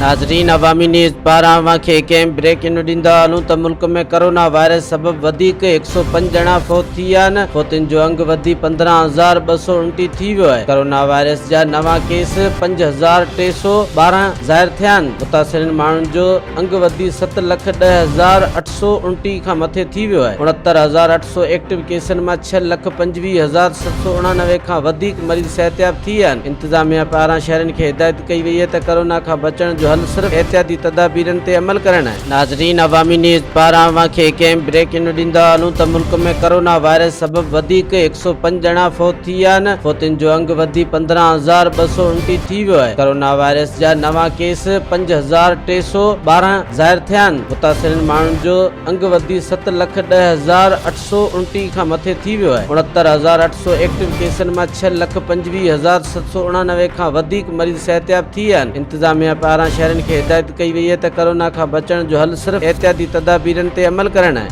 ناظرين عوامي نيوز پاران اوهان کي هڪ اهم بريڪنگ ڏيندا هلون ته ملڪ ۾ ڪرونا وائرس سبب وڌيڪ 105 ڄڻا فوت ٿي ويا آهن، فوتين جو انگ وڌي 15,229 ٿي ويو آهي، ڪرونا وائرس جا نوان ڪيس 5312 ظاهر ٿيا آهن، متاثرين ماڻهن جو انگ وڌي 7,10,829 کان مٿي ٿي ويو آهي، 69,800 ايڪٽو ڪيسن مان 6,25,789 کان وڌيڪ مريض صحتياب ٿي ويا آهن، انتظاميا پاران شهرين کي هدايت ڪئي وئي آهي ته ڪرونا کان بچڻ جو حل صرف احتياطي تدابيرن تي عمل ڪرڻ آهي. ناظرين عوامي نيوز پاران اوهان کي هڪ اهم بريڪنگ ڏيندا هلون ته ملڪ ۾ ڪرونا وائرس سبب وڌيڪ 105 ڄڻا فوت ٿي ويا آهن، فوتين جو انگ وڌي 15,229 ٿي ويو آهي، ڪرونا وائرس جا نوان ڪيس 5312 ظاهر ٿيا آهن، متاثرين ماڻهن جو انگ وڌي 7,10,829 کان مٿي ٿي ويو آهي، 69,800 ايڪٽو ڪيسن مان 6,25,789 کان وڌيڪ مريض صحتياب ٿي ويا آهن، انتظاميا پاران شهرين کي هدايت ڪئي وئي آهي ته ڪرونا کان بچڻ جو حل صرف احتياطي تدابيرن تي عمل ڪرڻ آهي.